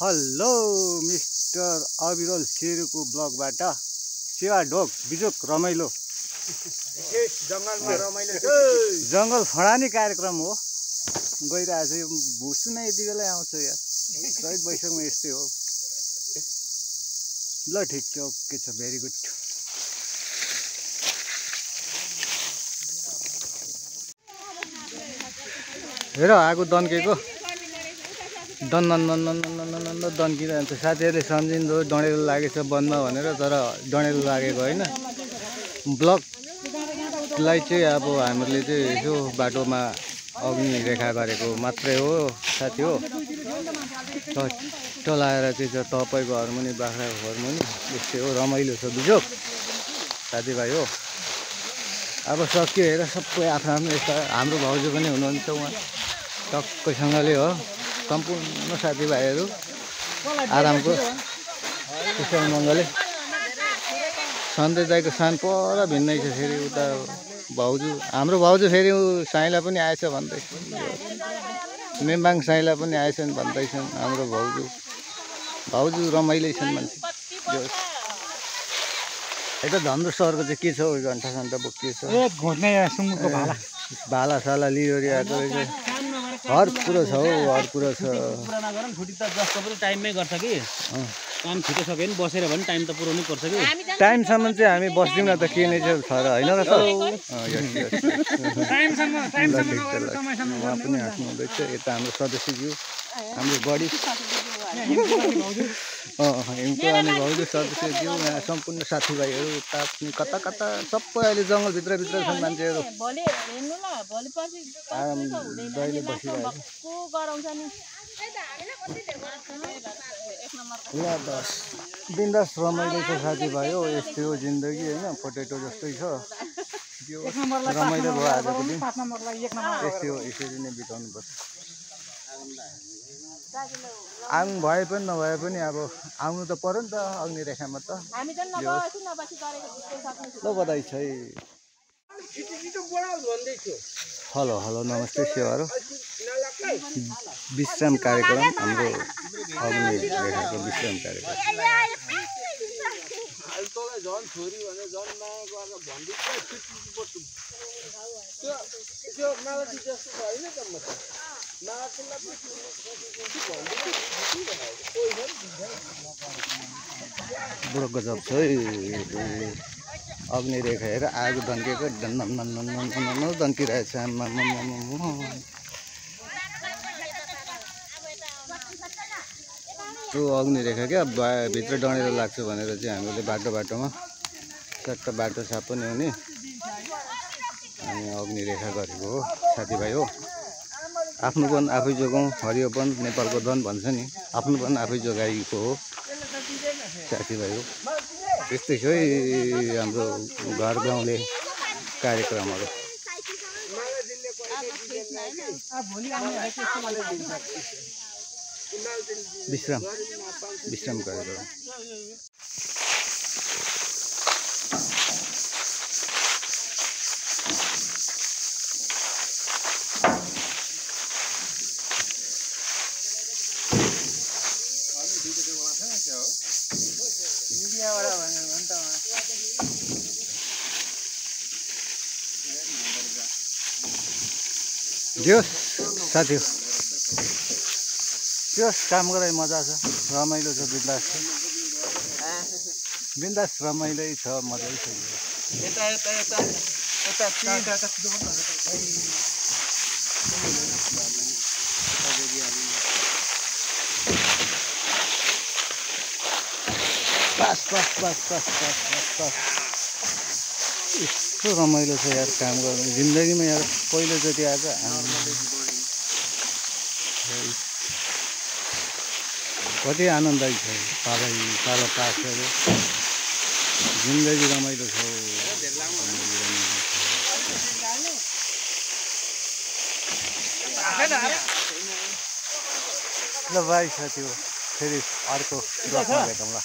Hello mister अविरल शेरुको ब्लगबाट सेवा ढोक बिजोक रमाइलो जङ्गल फडानी कार्यक्रम हो गइरहेको छ। भुसु नै यति बेलै आउँछ यार, चैत वैशाखमा यस्तै हो। ल ठिक छ, ओके छ, भेरी गुड। हेर आगो दन्केको दन्किरहन्छ। साथीहरूले सम्झिँदो डढेलो लागेछ बन्द भनेर, तर डढेलो लागेको होइन। ब्लकलाई चाहिँ अब हामीले चाहिँ यसो बाटोमा अग्नि रेखा गरेको मात्रै हो साथी हो। टलाएर चाहिँ तपाईँको हर्मोनी बाख्राको हर्मोनी यस्तै हो, रमाइलो छ बिजोक साथीभाइ हो। अब सकियो हेर, सबै आफ्नो आफ्नो यस्ता। हाम्रो भाउजू पनि हुनुहुन्छ, उहाँ टक्कैसँगले हो। सम्पूर्ण साथीभाइहरू आरामको कुशल मङ्गले। सन्ते दाइको सान पर भिन्नै छ। फेरि उता भाउजू, हाम्रो भाउजू फेरि साइला पनि आएछ भन्दैछ, मेम्बाङ साइला पनि आएछन् भन्दैछन्। हाम्रो भाउजू रमाइलै छन् मान्छे। यता धम्रो सरको चाहिँ के छ, घन्टा सन्टा बोकिएछ, भाला साला लिओरी आएको रहेछ। हर कुरो छ हौ, हर कुरो छ। टाइममै गर्छ कि काम छिटो सक्यो भने बसेर भने टाइम त पुऱ्याउनै पर्छ कि। टाइमसम्म चाहिँ हामी बस्दिनँ त, के नै छ र होइन र सर। उहाँ पनि हाँस्नु हुँदैछ। यता हाम्रो सदस्यज्यू, हाम्रो बडी हिमको अनि भाउजू सदस्यज्यू, यहाँ सम्पूर्ण साथीभाइहरू उता पनि कता कता सबै अहिले जङ्गलभित्र छन् मान्छेहरू। दैले बसिरहेको बिन्दास रमाइलो छ साथीभाइ हो। यस्तै हो जिन्दगी होइन, पोटेटो जस्तै छ। रमाइलो भयो आजको दिन, यस्तै हो, यसरी नै बिताउनुपर्छ। आउनु भए पनि नभए पनि अब आउनु त पर्यो नि त अग्नि रेखामा त। ल बधाई छ। हेलो हेलो नमस्ते सेवाहरू। विश्राम कार्यक्रम हाम्रो अग्नि रेखाको विश्राम कार्यक्रम। बुढो गजब छ है अग्नि रेखा। हेर आगो दन्केको दन्किरहेछ। त्यो अग्नि रेखा क्या, भित्र डढेलो लाग्छ भनेर चाहिँ हामीले बाटोमा चट्ट बाटो साफ पनि हुने अनि अग्नि रेखा गरेको हो साथीभाइ हो। आफ्नो वन आफै जोगाउँ, हरियो वन नेपालको धन भन्छ नि। आफ्नो वन आफै जोगाइएको हो साथीभाइ हो। त्यस्तै छ है हाम्रो घर गाउँले कार्यक्रमहरू। विश्राम कार्यक्रम। जोस् साथी हो, जोस् काम गराइ मजा छ, रमाइलो छ, बिन्दास छ, बिन्दास रमाइलै छ, मजै छ। यस्तो रमाइलो छ यार काम गर्नु जिन्दगीमा यार। पहिलोचोटि आज कति आनन्ददायी छ। पालो पासहरू जिन्दगी रमाइलो छ। ल भाइ साथी हो, फेरि अर्को ब्लगमा भेटौँला।